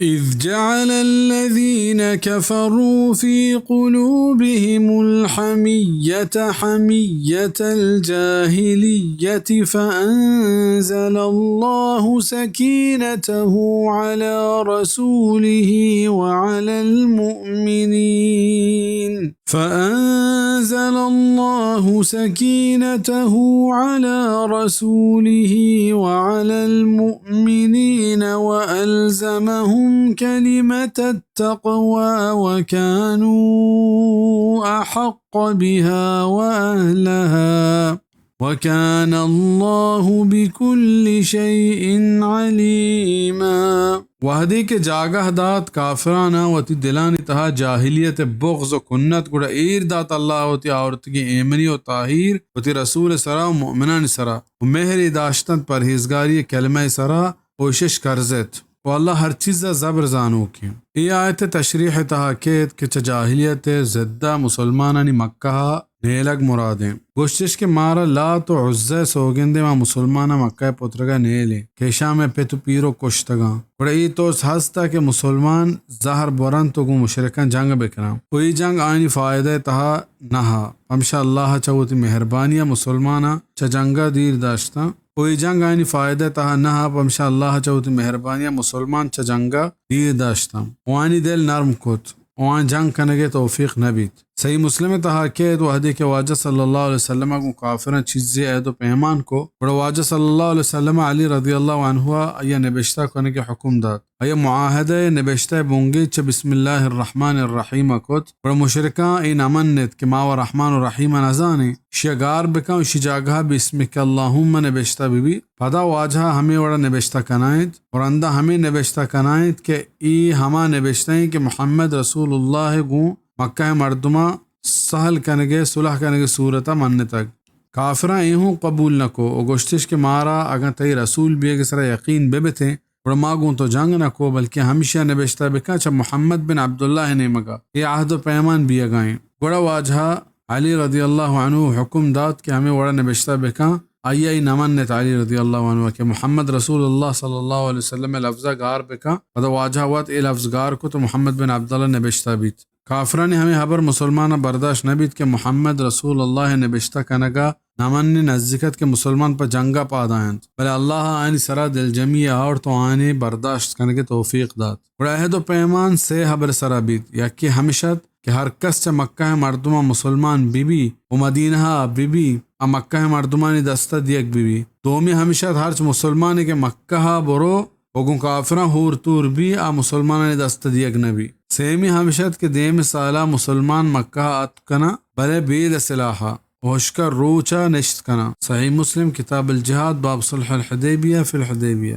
إذ جعل الذين كفروا في قلوبهم الحمية حمية الجاهلية فأنزل الله سكينته على رسوله وعلى المؤمنين فأنزل الله سكينته على رسوله وعلى المؤمنين وألزمهم كلمة التقوى وكانوا أحق بها وأهلها وكان الله بكل شيء عليما۔ وہدے کہ جاگہ دات کافراناں وتی دلانی تہا جاہلیت ءِ بغض و کنت، گڑا ایر دات اللہ ءَ وتی آورتگیں ایمنی و تاہیر وتی رسول ءِ سرا و مؤمنانی سرا، و مہرے داشتنت پرہیزگاری ءِ کلمہ ءِ سرا، و اشش کرزت۔ و اللہ ہر چیز ءَ زبر زانوکیں۔ اے آیت ءِ تشریح ءِ تہا کیت کہ چہ جاہلیت ءِ ضد ءَ مسلمانانی مکہ ءَ نیلگ مرادیں۔ گوشتش کہ مارا لات و عزی ءِ سوگندے، ما مسلماناں مکہ ءِ پترگ ءَ نیلیں کہ اشاں مئے پت و پیرک کشتگاں۔ گڑا اے ترس ہست ات کہ مسلمان زہر برنت و گوں مشرکاں جنگ بکناں و اے جنگ آیانی فائدہ ءِ تہا نہ ات۔ پمشا اللہ ءَ چہ وتی مہربانی ءَ مسلماناں چہ جنگ ءَ دیر داشتاں۔ و اے جنگ آیانی فائدہ ءِ تہا نہ ات، پمشا اللہ ءَ چہ وتی مہربانی ءَ مسلمان چہ جنگ ءَ دیر داشتاں و آیانی دل نرم کت و آیاں جنگ کنگ ءِ توفیق نہ بیت۔ صحیح مسلم ءِ تہا کیت، وہدے کہ واجہ صلی اللہ علیہ وسلم ءَ گوں کافراں چیزے عہد و پیمان کو، گڑا واجہ صلی اللہ علیہ وسلم ءَ علی رضی اللہ عنہ ءَ آئی ءَ نبشتہ کنگ ءِ حکم دات۔ آئی ءَ معاہدہ ءِ نبشتہ ءِ بنگیج چہ بسم اللہ الرحمن الرحیم ءَ کت، گڑا مشرکاں اے نہ منت کہ ما و رحمان و رحیم ءَ نہ زانیں، اشی ءَ گار بکن، اشی جاگہ ءَ بسمک اللہم نبشتہ بہ بیت۔ پدا واجہ ءَ ہمے وڑ ءَ نبشتہ کنائینت و رندا ہمے نبشتہ کنائینت کہ اے ہما نبشتہ ایں کہ محمد رسول اللہ ءَ گوں مکہ ءِ مردماں سہل کنگ ءِ، صلح کنگ ءِ صورت ءَ منتگ۔ کافراں اے ہوں قبول نہ کو و گوشتش کہ مارا اگاں تئی رسول بیگ ءِ سرا یقین بہ بتیں، گڑا ما گوں تو جنگ نہ کو، بلکیں ہمشی ءَ نبشتہ بکن چہ محمد بن عبداللہ ءِ نیمگ ءَ اے عہد و پیمان بیگ ءَ ایں۔ گڑا واجہ ءَ علی رضی اللہ عنہ حکم دات کہ ہمے وڑ ءَ نبشتہ بکن۔ آئی ءَ اے نہ منت علی رضی اللہ عنہ ءَ کہ محمد رسول اللہ صلی اللہ علیہ وسلم ءِ لفظ ءَ گار بکن۔ پدا واجہ ءَ وت اے لفظ گار کت و محمد بن عبداللہ نبشتہ بیت۔ کافرانی ہمے ہبر مسلماناں برداشت نہ بیت کہ محمد رسول اللہ ءِ نبشتہ کنگ ءَ نہ منی نزیک ات کہ مسلمان پہ جنگ ءَ پاد آینت، بلے اللہ ءَ آیانی سرا دلجمی آورت و آیاں اے برداشت کنگ ءِ توفیق دات۔ گڑا عہد و پیمان سے ہبر ءِ سرا بیت، یکے ہمش ات کہ ہر کس چہ مکہ ءِ مردماں مسلمان بہ بی و مدینہ ءَ بہ بی، آ مکہ ءِ مردمانی دست ءَ دیگ بہ بی۔ دومی ہمش ات ہرچ مسلمانے کہ مکہ ءَ برو و گوں کافراں ہور تور بی، آ مسلمانانی دست ءَ دیگ نہ بی۔ سیمی ہمش ات کہ دیم سال ءَ مسلمان مکہ ءَ اتک کناں، بلے بید ءِ سلاہ ءَ، ہشک ءَ روچ ءَ نشت کناں۔ صحیح مسلم، کتاب الجہاد، باب صلح الحدیبیہ، فی الحدیبیہ۔